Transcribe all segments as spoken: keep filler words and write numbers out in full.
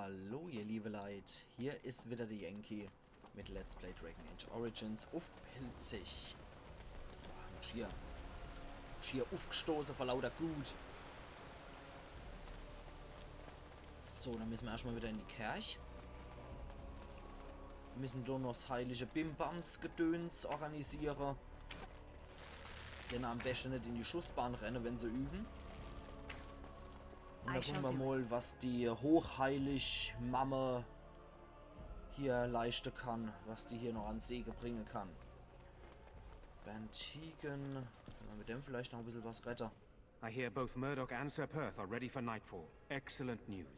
Hallo, ihr liebe Leit, hier is wieder der Yankee mit Let's Play Dragon Age Origins uff Pälzisch. Boah, schier, schier uffgestoße vor lauter Glut. So, dann müssen wir erstmal wieder in die Kerch. Wir müssen do noch das heilige Bimbams-Gedöns organisieren. Denn am besten nicht in die Schussbahn rennen, wenn sie üben. Und dann gucken wir mal, was die hochheilig Mamme hier leisten kann, was die hier noch an Segen bringen kann. Van Tegan, können wir mit dem vielleicht noch ein bisschen was retten? I hear both Murdoch and Sir Perth are ready for nightfall. Excellent news.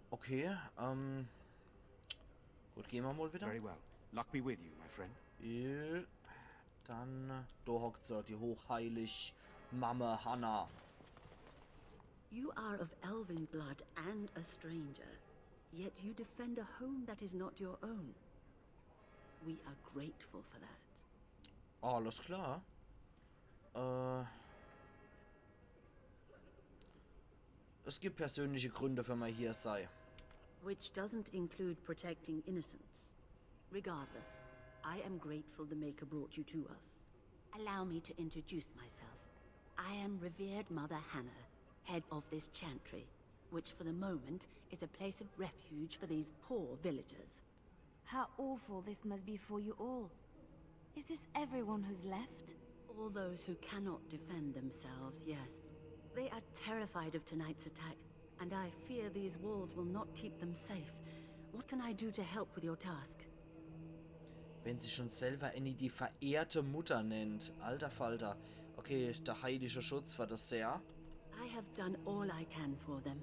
Okay, ähm, gut, gehen wir mal wieder. Very well. Luck be with you, my friend. Ja, dann, do hockt sie, die hochheilig Mamme Hannah. You are of elven blood and a stranger, yet you defend a home that is not your own. We are grateful for that. Alles klar. Äh, es gibt persönliche Gründe für mein Hiersein. Which doesn't include protecting innocents. Regardless, I am grateful the Maker brought you to us. Allow me to introduce myself. I am revered Mother Hannah, head of this chantry, which for the moment is a place of refuge for these poor villagers. How awful this must be for you all. Is this everyone who's left? All those who cannot defend themselves, yes. They are terrified of tonight's attack, and I fear these walls will not keep them safe. What can I do to help with your task? Wenn sie schon selber Annie die verehrte Mutter nennt. Alter Falter. Okay, der heilige Schutz war das sehr. I have done all I can for them.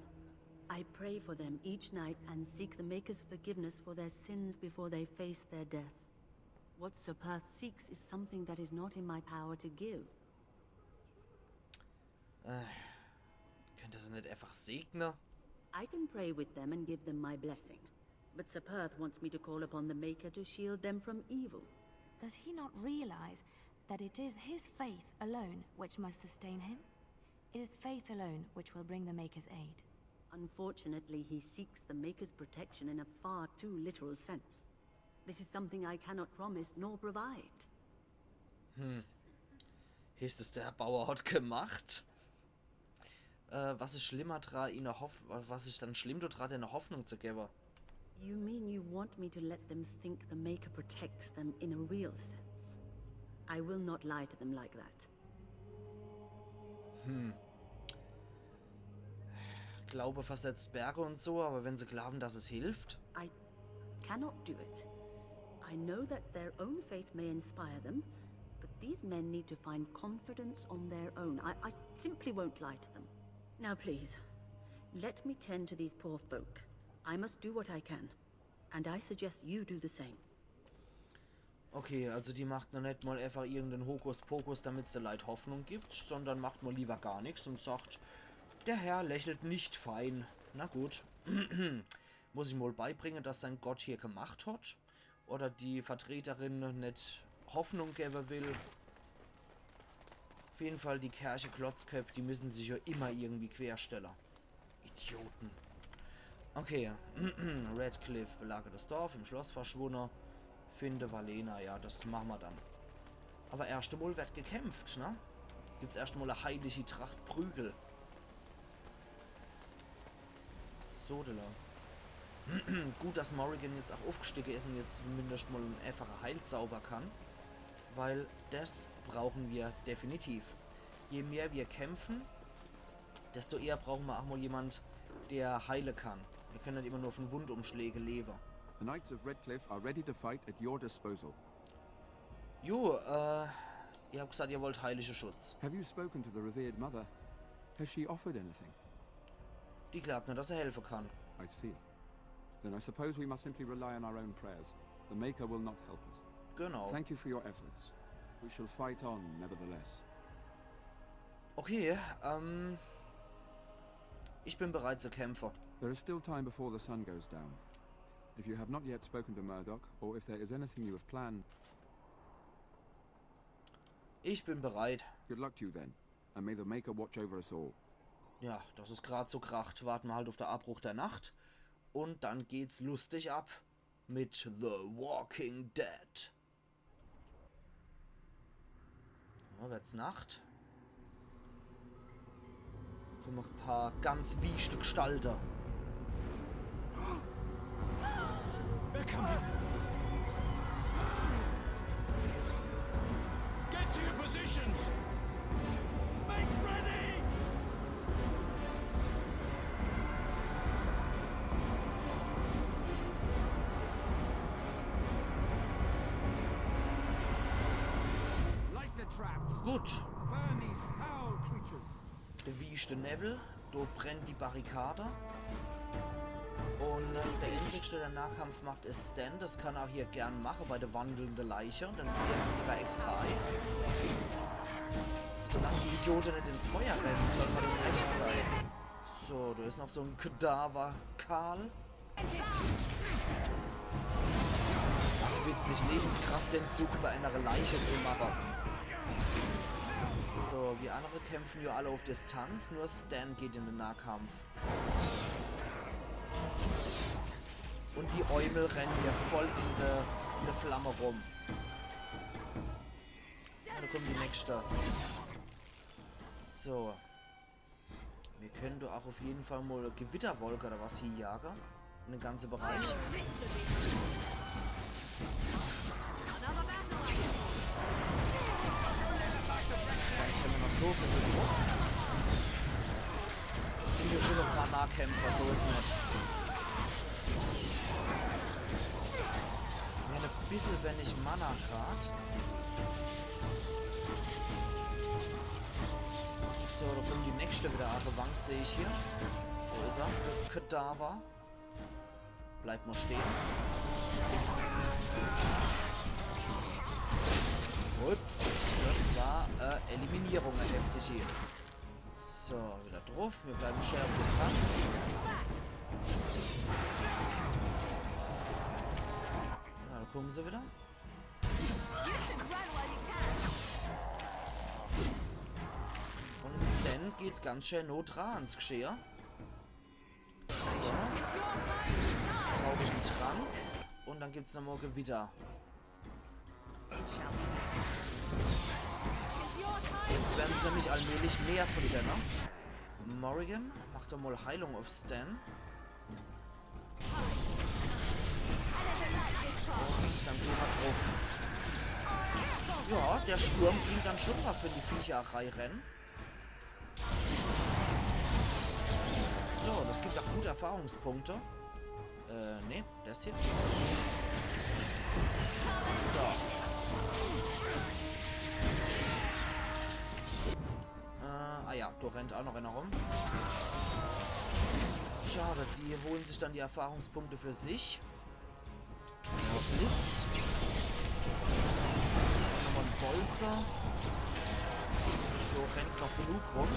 I pray for them each night and seek the Maker's forgiveness for their sins before they face their deaths. What Sir Perth seeks is something that is not in my power to give. Äh, könnt ihr sie nicht einfach segnen? I can pray with them and give them my blessing, but Sir Perth wants me to call upon the Maker to shield them from evil. Does he not realize that it is his faith alone which must sustain him? It is faith alone which will bring the Maker's aid. Unfortunately, he seeks the Maker's protection in a far too literal sense. This is something I cannot promise nor provide. Heißt es, der Herr Bauer hat gemacht? Äh, was is schlimmer dra, ihnen Hoff was is dann schlimm dra, denen Hoffnung zu geben? You mean you want me to let them think the Maker protects them in a real sense? I will not lie to them like that. Glaube versetzt Berge und so, aber wenn sie glauben, dass es hilft? I cannot do it. I know that their own faith may inspire them, but these men need to find confidence on their own. I, I simply won't lie to them. Now, please, let me tend to these poor folk. I must do what I can, and I suggest you do the same. Okay, also die macht noch nicht mal einfach irgendeinen Hokuspokus, damit sie Leit Hoffnung gibt, sondern macht mal lieber gar nichts und sagt, der Herr lächelt nicht fein. Na gut. Muss ich mal beibringen, dass sein Gott hier gemacht hat? Oder die Vertreterin nicht Hoffnung geben will? Auf jeden Fall, die Kerche-Klotzköpp, die müssen sich ja immer irgendwie querstellen. Idioten. Okay. Redcliffe, belagertes Dorf, im Schloss verschwunden. Finde Valena, ja, das machen wir dann. Aber erscht emol wird gekämpft, ne? Gibt's erscht emol e heilige Tracht Prügel. Sodele. Gut, dass Morrigan jetzt auch aufgestiegen ist und jetzt zumindest mal einen einfachen Heilzauber kann. Weil das brauchen wir definitiv. Je mehr wir kämpfen, desto eher brauchen wir auch mal jemand, der heilen kann. Wir können nicht immer nur von Wundumschläge leben. The Knights of Redcliffe are ready to fight at your disposal. Jo, äh, ihr habt gesagt, ihr wollt heilige Schutz. Have you spoken to the revered mother? Has she offered anything? Die glaubt nur, dass er helfen kann. I see. Then I suppose we must simply rely on our own prayers. The Maker will not help us. Genau. Thank you for your efforts. We shall fight on, nevertheless. Okay, ähm, ich bin bereit zu kämpfen. There is still time before the sun goes down. If you have not yet spoken to Murdoch, or if there is anything you have planned, Ich bin bereit. Good luck to you then, and may the Maker watch over us all. Ja, dass es grad so kracht, warten wir halt auf den Abbruch der Nacht. Und dann geht's lustig ab mit The Walking Dead. Ja, werd's Nacht. Kumme e paar ganz wieschte Gestalte. They're coming. Get to your positions. Make ready. Light the traps. Gut. Burn these foul creatures. De wieschte Newwel, do brennt die Barrikade. Und äh, der Einzigste, der Nahkampf macht, is Sten. Das kann er hier gern mache bei der wandelnde Leiche. Den friert er sogar extra ei. Solang die Idiote net ins Feuer rennen, soll mer das recht sei. So, do is noch so en Kadaver, Karl. Ach, witzig, Lebenskraftentzug bei einer Leiche zu mache. So, die andere kämpfen ja alle auf Distanz, nur Sten geht in den Nahkampf. Und die Eumel rennen hier voll in der, in der Flamme rum. Ja, da kommt die nächste. So. Wir können doch auch auf jeden Fall mal Gewitterwolke oder was hier jagen. In den ganzen Bereich. Dann können wir noch so ein bisschen drauf. Sind wir schon noch Mana-Kämpfer, so is net. Wir haben ein bisschen wenig Mana grad. So, da kommt die nächste wieder angewankt, sehe ich hier. Wo ist er? Kadaver. Bleib mal stehen. Ups, das war äh, Eliminierung, eine heftige. So, wieder drauf. Wir bleiben schön auf Distanz. Na, da kommen sie wieder. Und Sten geht ganz schön not ran ans Geschirr. So. Brauche ich einen Trank. Und dann gibt's nochmal Gewitter. Jetzt werden's nämlich allmählich mehr von denen. Morrigan, mach doch mal Heilung auf Sten. Und dann gehen wir drauf. Ja, der Sturm bringt dann schon was, wenn die Viecher reinrennen. So, das gibt auch gute Erfahrungspunkte. Äh, nee, das hier. So. Äh, ah ja, da rennt auch noch einer rum. Schade, die holen sich dann die Erfahrungspunkte für sich. Ja, Blitz. Nochmal ein Bolzer. So, rennt noch genug rum.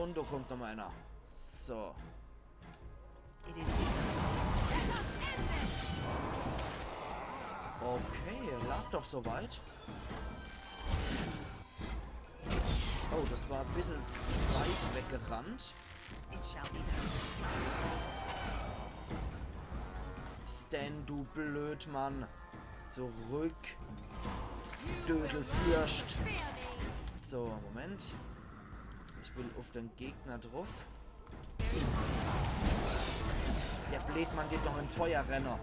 Und da kommt nochmal einer. So. Okay, läuft doch soweit. Oh, das war ein bisschen weit weggerannt. Sten, du Blödmann. Zurück. Dödelfürst. So, Moment. Ich will auf den Gegner drauf. Der Blödmann geht noch ins Feuer renne.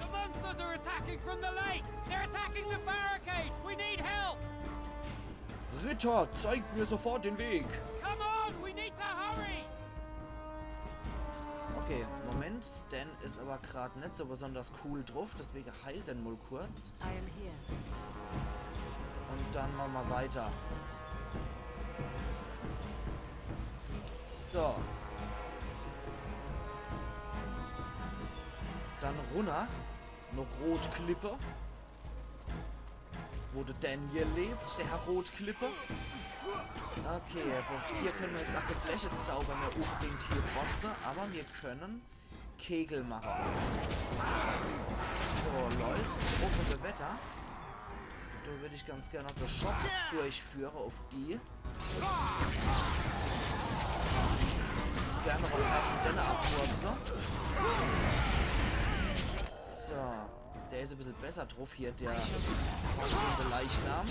The monsters are attacking from the lake! They're attacking the barricades! We need help! Ritter, zeigt mir sofort den Weg! Come on, we need to hurry! Okay, Moment, Sten is aber grad net so besonders cool drauf, deswege heilt den mal kurz. I am here. Und dann mache mer weiter. So. Dann runner. Noch Rotklippe. Wo der Daniel lebt, der Herr Rotklippe. Okay, aber hier können wir jetzt auch die Fläche zaubern, der unbedingt hier Botze, aber wir können Kegel mache. So, Leute, offen Wetter. Da würde ich ganz gerne noch den Schock durchführen auf die. Ja, Noch e paar von denne abmurkse. So. Der is e bissel besser druff hier, der, der Leichnam.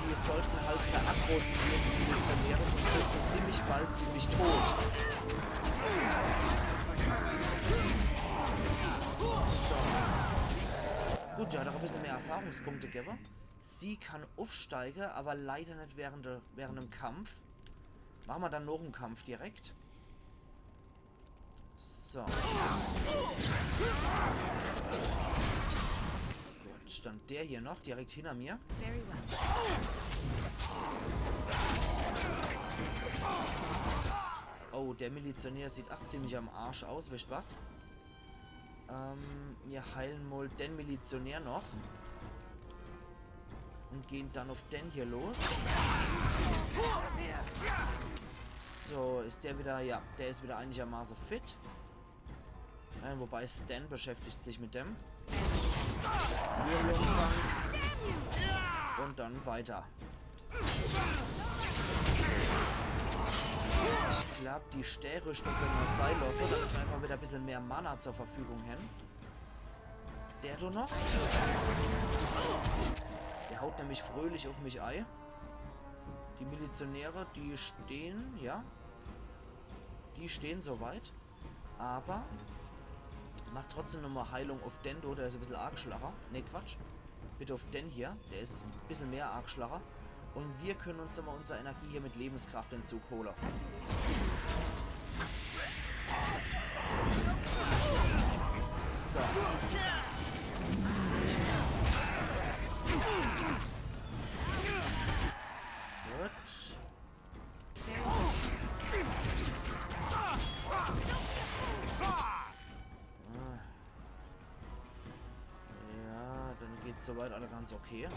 Die sollten halt per Aggro ziehen, die Milizionäre, sonst sind sie ziemlich bald ziemlich tot. So. Gut, ja, noch e bissel mehr Erfahrungspunkte gewwe. Sie kann uffsteige, aber leider net während, der, während dem Kampf. Mache mer dann noch em Kampf direkt. So. Gut, dann der hier noch, direkt hinter mir. Very well. Oh, der Milizionär sieht ach ziemlich am Arsch aus, wisst was? Ähm, mir heilen mol den Milizionär noch. Und gehen dann auf den hier los. So, is der wieder, ja, der is wieder einigermaßen fit. Äh, wobei Sten beschäftigt sich mit dem. Hier, Jungs, und dann weiter. Ich glaub, die Stärrüstung könne mer sei losse, damit mer einfach wieder e bissel mehr Mana zur Verfügung hän. Der do noch? Der haut nämlich fröhlich auf mich ei. Die Milizionäre, die stehen, ja. Die stehen soweit. Aber mach trotzdem nochmal Heilung auf den do, der is e bissel arg schlacher. Ne, Quatsch. Bitte auf den hier, der is e bissel mehr arg schlacher. Und wir können uns nochmal unsere Energie hier mit Lebenskraftentzug hole. So. Gut. Ah. Ja, dann geht's soweit alle ganz okay.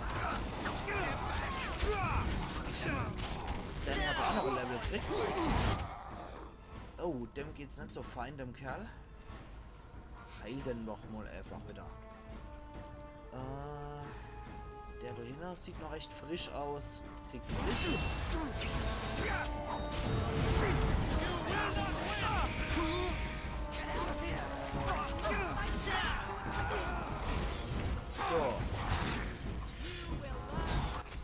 Sten hat auch noch e Level gekriegt. Oh, dem geht's net so fein, dem Kerl. Heil den doch mal einfach wieder. Äh, der do hinne sieht noch recht frisch aus. Kriegt noch nix. So.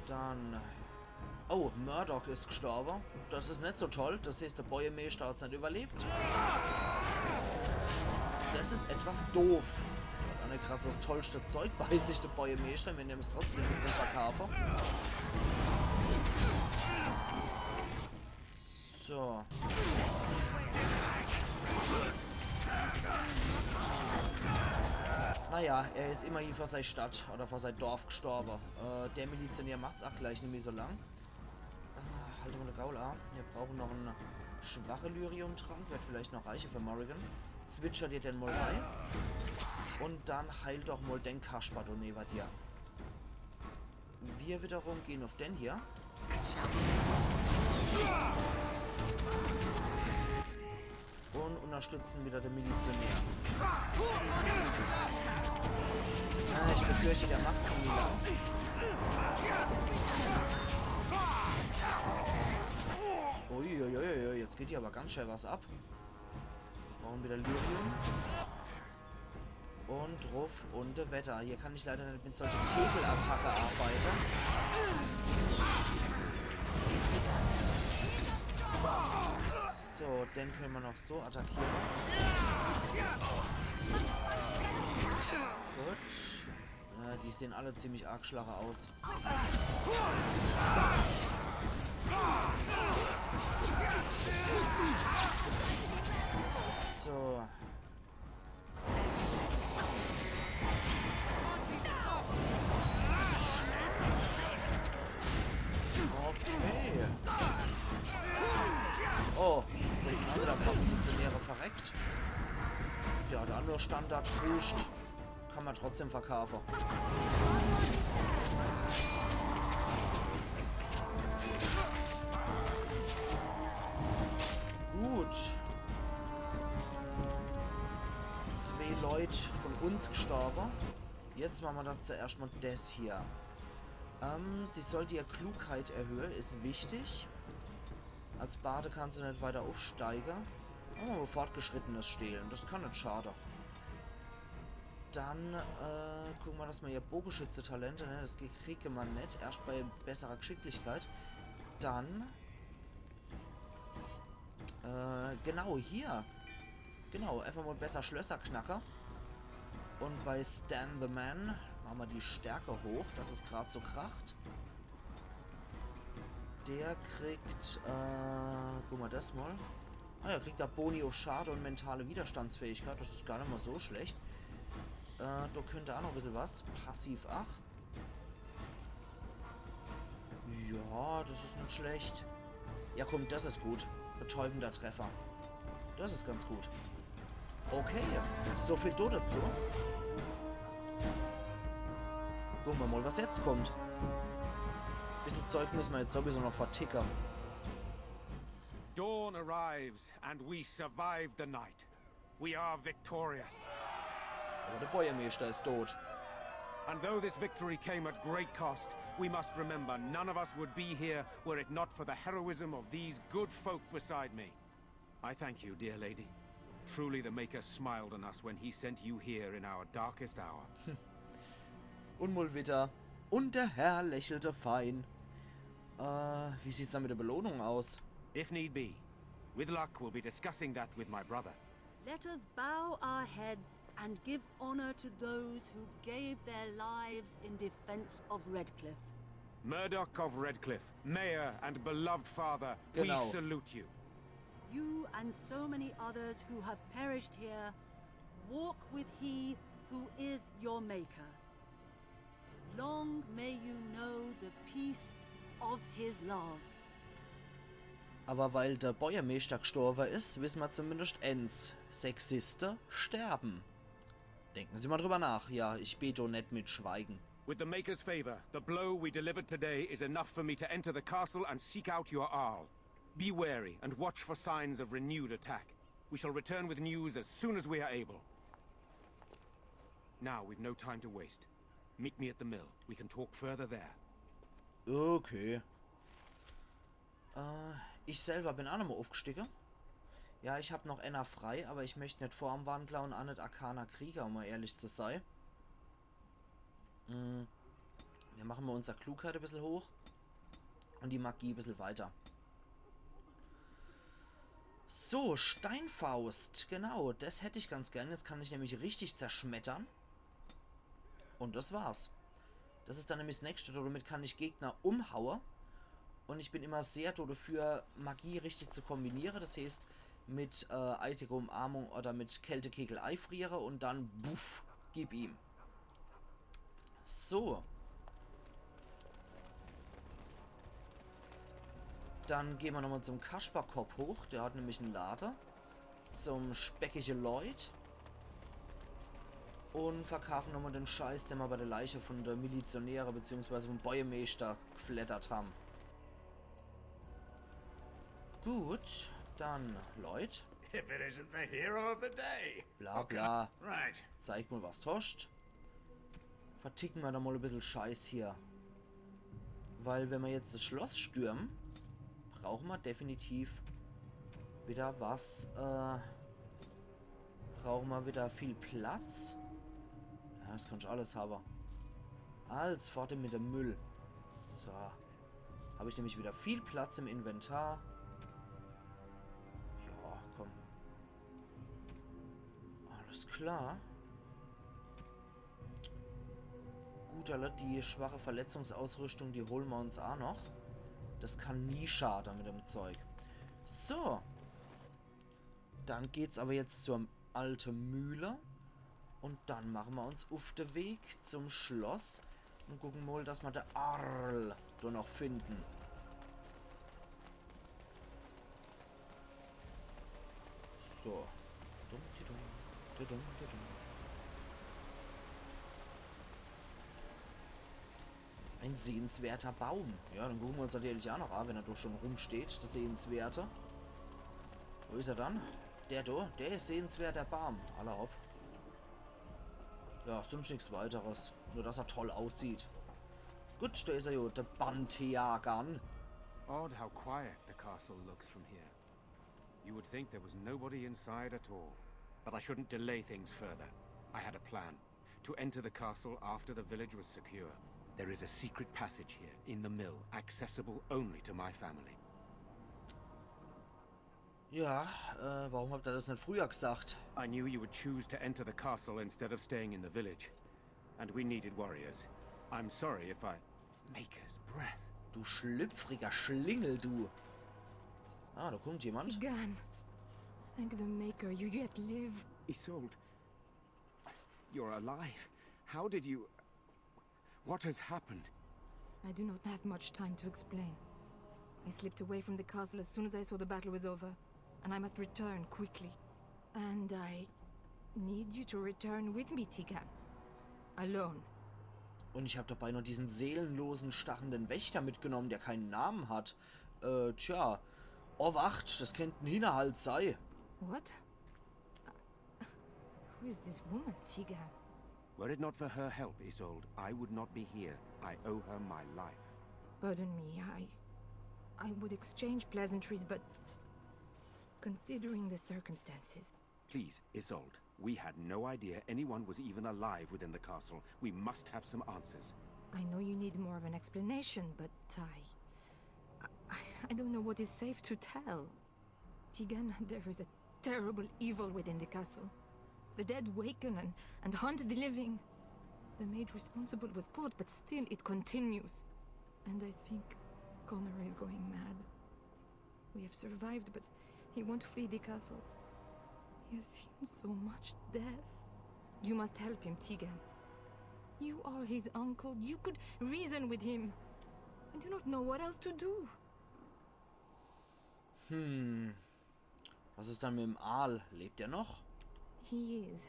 Dann. Oh, Murdoch is gestorbe. Das is net so toll. Das heißt, der Bojemeeschter hat's net überlebt. Das is etwas doof. Hat net grad so das tollste Zeug bei sich, der Bojemeeschter. Mir nehmen's trotzdem mit zum Verkaufe. So. Naja, er is immerhin vor sei Stadt oder vor sei Dorf gestorbe. Äh, der Milizionär macht's auch gleich nimmi so lang. Ah, halt mal de Gaul an. Wir brauchen noch en schwache Lyrium-Trank. Wird vielleicht noch reiche für Morrigan. Zwitscher dir den mal rein. Und dann heil doch mal den Kasper do neben dir. Wir wiederum gehen auf den hier. Und unterstützen wieder den Milizionär. Ah, ich befürchte, der macht's nie lang. Uiuiui, jetzt geht hier aber ganz schön was ab. Wir brauchen wieder Lyrium. Und druff und weiter. Hier kann ich leider net mit solcher Kegelattacke arbeite. So, den können wir noch so attackieren. Gut. Ja, die sehen alle ziemlich arg schlache aus. So. Okay. Oh, da sind auch wieder ein paar Milizionäre verreckt. Der hat auch nur Standard-Boost. Kann man trotzdem verkaufen. Gut. Zwei Leute von uns gestorben. Jetzt machen wir doch zuerst mal das hier. Ähm, sie sollt ihr Klugheit erhöhe, is wichtig. Als Bade kann se net weiter uffsteige. Oh, Fortgeschrittenes stehlen, das kann net schade. Dann, äh, gucke mer, dass mer ihr Bogeschütze-Talente, ne, das ge-, kriege mer net, erscht bei besserer Gschicklichkeit. Dann, äh, genau, hier. Genau, einfach mal besser Schlösser knacke. Und bei Stan the Man mache mer die Stärke hoch, dass es grad so kracht. Der kriegt, äh, guck mal, das mal. Ah ja, kriegt da Boni auf Schade und mentale Widerstandsfähigkeit. Das is gar net mal so schlecht. Äh, da könnt auch noch e bissel was. Passiv acht. Ja, das is net schlecht. Ja, komm, das is gut. Betäubender Treffer. Das is ganz gut. Okay, so viel do dazu. Gucke mer mal, was jetzt kommt. Bissel Zeug müsse mer jetzt sowieso noch verticke. Dawn arrives, and we survived the night. We are victorious. Aber der Bäuermeister is tot. And though this victory came at great cost, we must remember none of us would be here were it not for the heroism of these good folk beside me. I thank you, dear lady. Truly the Maker smiled on us when he sent you here in our darkest hour. Und mal wieder. Und der Herr lächelte fein. Äh, wie sieht's dann mit der Belohnung aus? If need be, with luck, we'll be discussing that with my brother. Let us bow our heads and give honor to those who gave their lives in defense of Redcliffe. Murdoch of Redcliffe, Mayor and beloved father, we Genau. Salute you. You and so many others who have perished here, walk with he who is your maker. Long may you know the peace of his love. Aber weil der Bäuermeister gestorbe is, wisse mer zumindest ens. Sexiste sterben. Denken Sie mal drüber nach. Ja, ich bet do net mit Schweigen. With the Maker's favor, the blow we delivered today is enough for me to enter the castle and seek out your Arl. Be wary and watch for signs of renewed attack. We shall return with news as soon as we are able. Now we've no time to waste. Meet me at the mill. We can talk further there. Okay. Äh, ich selber bin auch nochmal aufgestiegen. Ja, ich hab noch einer frei, aber ich möcht net Formwandler und auch net Arkaner Krieger, um mal ehrlich zu sein. Mm, wir machen mal unser Klugheit ein bisschen hoch. Und die Magie ein bisschen weiter. So, Steinfaust, genau, das hätt ich ganz gern. Jetzt kann ich nämlich richtig zerschmettern. Und das war's. Das is dann nämlich das nächste. Damit kann ich Gegner umhaue. Und ich bin immer sehr do dafür, Magie richtig zu kombinieren. Das heißt, mit äh, eisiger Umarmung oder mit Kältekegel eifriere und dann buff, gib ihm. So. Dann gehen wir nochmal zum Kasperkopp hoch. Der hat nämlich einen Lade. Zum speckige Lloyd. Und verkaufen nochmal den Scheiß, den wir bei der Leiche von der Milizionäre beziehungsweise vom Bäuermeister gefleddert haben. Gut, dann Lloyd. If it isn't the hero of the day. Bla bla. Right. Zeig mal, was du hoscht. Verticken wir da mal ein bisschen Scheiß hier. Weil wenn wir jetzt das Schloss stürmen, brauchen wir definitiv wieder was, äh, brauchen wir wieder viel Platz. Ja, das kann ich alles haben. Als fort mit dem Müll. So. Habe ich nämlich wieder viel Platz im Inventar. Ja, komm. Alles klar. Gut, alle, die schwache Verletzungsausrüstung, die holen wir uns auch noch. Das kann nie schaden mit dem Zeug. So. Dann geht's aber jetzt zur alten Mühle. Und dann machen wir uns auf den Weg zum Schloss und gucken mal, dass wir der Arl da noch finden. So. Dum, di, dum, di, dum, di, dum. Ein sehenswerter Baum. Ja, dann gucken wir uns natürlich auch noch an, wenn er doch schon rumsteht, der sehenswerte. Wo ist er dann? Der da, der ist sehenswert, der Baum. Alla hopp. Ja, sonst nichts weiteres. Nur, dass er toll aussieht. Gut, do is er jo, de Banteagan. Odd how quiet the castle looks from here. You would think there was nobody inside at all. But I shouldn't delay things further. I had a plan. To enter the castle after the village was secure. There is a secret passage here, in the mill, accessible only to my family. Ja, äh, warum habt ihr das net früher gesagt? I knew you would choose to enter the castle instead of staying in the village. And we needed warriors. I'm sorry if I... Maker's breath. Du schlüpfriger Schlingel, du. Ah, da kommt jemand. Tigan, thank the Maker you yet live. Isolde, you're alive. How did you... What has happened? I do not have much time to explain. I slipped away from the castle as soon as I saw the battle was over, and I must return quickly. And I need you to return with me, Tigan. Alone. Und ich hab dabei noch diesen seelenlosen, starrenden Wächter mitgenommen, der keinen Namen hat. Äh, tja. Owacht, das kennt en Hinnerhalt sei. What? Who is this woman, Tigan? Were it not for her help, Isolde, I would not be here. I owe her my life. Pardon me, I... I would exchange pleasantries, but... Considering the circumstances... Please, Isolde. We had no idea anyone was even alive within the castle. We must have some answers. I know you need more of an explanation, but I... I, I don't know what is safe to tell. Tigan, there is a terrible evil within the castle. The dead waken and, and haunt the living. The mage responsible was caught, but still it continues. And I think Connor is going mad. We have survived, but he won't flee the castle. He has seen so much death. You must help him, Tigan. You are his uncle. You could reason with him. I do not know what else to do. Hm. Was ist dann mit dem Aal? Lebt er noch? He is.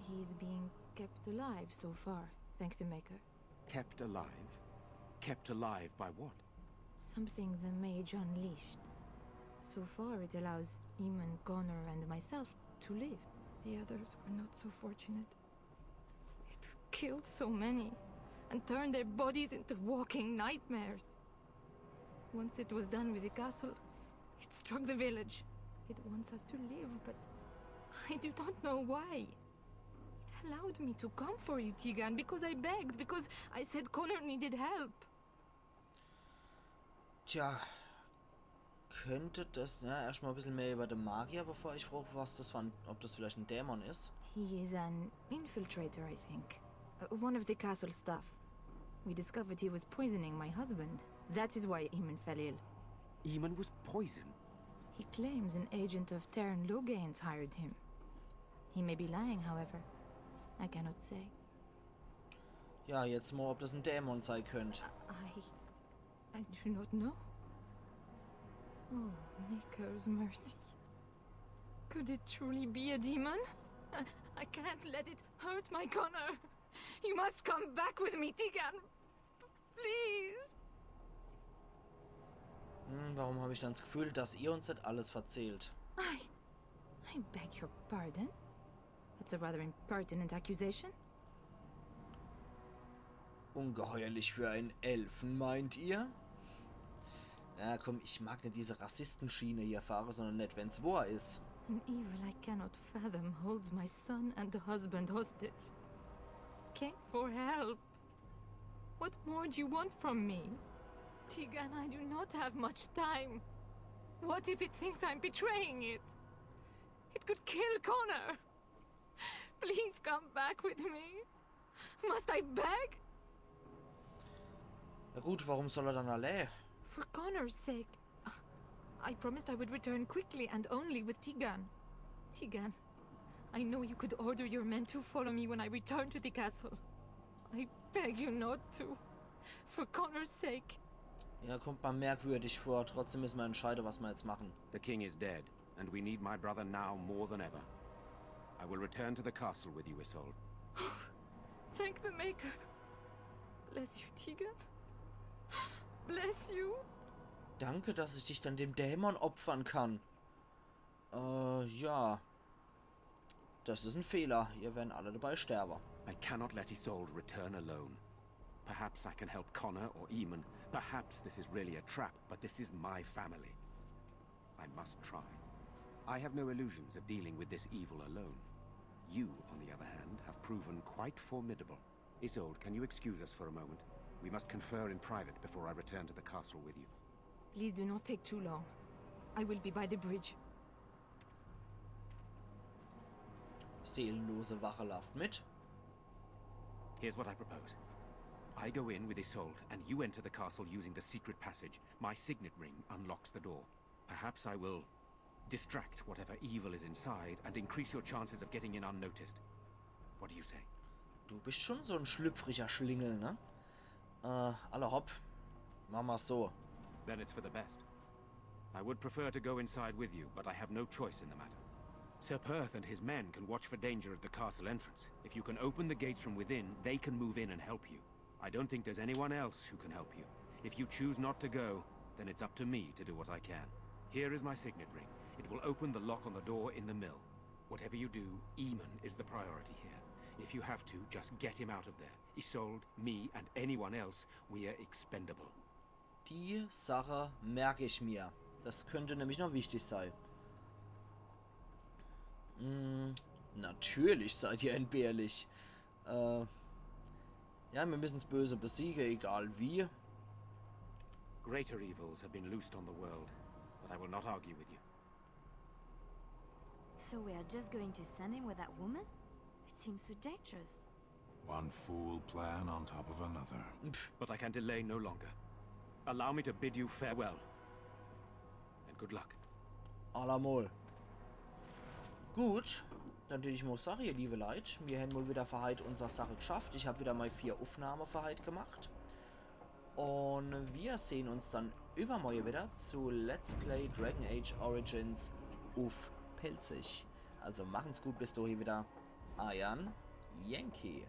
He is being kept alive so far, thank the Maker. Kept alive? Kept alive by what? Something the mage unleashed. So far, it allows Eamon, Connor, and myself to live. The others were not so fortunate. It killed so many and turned their bodies into walking nightmares. Once it was done with the castle, it struck the village. It wants us to live, but I do not know why. It allowed me to come for you, Tigan, because I begged, because I said Connor needed help. Tja, könnte das, ja, erstmal ein bisschen mehr über den Magier, bevor ich frage, was das war, ob das vielleicht ein Dämon ist. He is an infiltrator, I think. Uh, one of the castle staff. We discovered he was poisoning my husband. That is why Eamon fell ill. Eamon was poisoned? He claims an agent of Teyrn Logain's hired him. He may be lying, however. I cannot say. Ja, jetzt mal, ob das ein Dämon sein könnte. I... I do not know. Oh, Maker's mercy. Could it truly be a demon? I, I can't let it hurt my Connor. You must come back with me, Tigan. Please. Hm, warum habe ich dann das Gefühl, dass ihr uns nicht alles verzählt? I... I beg your pardon. That's a rather impertinent accusation. Ungeheuerlich für einen Elfen, meint ihr? Ja, komm, ich mag nicht diese Rassistenschiene hier fahre, sondern nicht, wenn's wahr ist. An evil I cannot fathom holds my son and husband hostage. Came for help. What more do you want from me? Tigan, I do not have much time. What if it thinks I'm betraying it? It could kill Connor. Please come back with me. Must I beg? Na gut, warum soll er dann allein? For Connor's sake. I promised I would return quickly and only with Tigan. Tigan, I know you could order your men to follow me when I return to the castle. I beg you not to. For Connor's sake. Ja, kommt mir merkwürdig vor. Trotzdem müssen wir entscheiden, was wir jetzt machen. The king is dead, and we need my brother now more than ever. I will return to the castle with you, Isolde. Thank the Maker. Bless you, Tigan. Bless you. Danke, dass ich dich dann dem Dämon opfern kann. Äh, ja. Das ist ein Fehler. Ihr werden alle dabei sterben. I cannot let Isolde return alone. Perhaps I can help Connor or Eamon. Perhaps this is really a trap, but this is my family. I must try. I have no illusions of dealing with this evil alone. You, on the other hand, have proven quite formidable. Isolde, can you excuse us for a moment? We must confer in private before I return to the castle with you. Please do not take too long. I will be by the bridge. Seelenlose Wache lauft mit. Here's what I propose. I go in with Isolde, and you enter the castle using the secret passage. My signet ring unlocks the door. Perhaps I will distract whatever evil is inside and increase your chances of getting in unnoticed. What do you say? Du bist schon so en schlüpfriger Schlingel, ne? Äh, alla hopp. Mach ma so. Then it's for the best. I would prefer to go inside with you, but I have no choice in the matter. Sir Perth and his men can watch for danger at the castle entrance. If you can open the gates from within, they can move in and help you. I don't think there's anyone else who can help you. If you choose not to go, then it's up to me to do what I can. Here is my signet ring. It will open the lock on the door in the mill. Whatever you do, Eamon is the priority here. If you have to, just get him out of there. Isolde, me, and anyone else, we are expendable. Die Sache merk ich mir. Das könnte nämlich noch wichtig sei. Hm, natürlich seid ihr entbehrlich. Äh, ja, mir müssen's Böse besiege, egal wie. Greater evils have been loosed on the world, but I will not argue with you. So we are just going to send him with that woman? It seems so dangerous. One fool plan on top of another. But I can delay no longer. Allow me to bid you farewell. And good luck. Allemol. Gut, dann dät ich mol sage, ihr liewe Leit, mir hän mol wieder fer heit unser Sache geschafft. Ich hab wieder mei vier Uffnahme fer heit gemacht. Un mir sehn uns dann iwwermorje wieder zu Let's Play Dragon Age Origins uff Pälzisch. Also machen's gut, bis dohie wieder. Eier Yankee.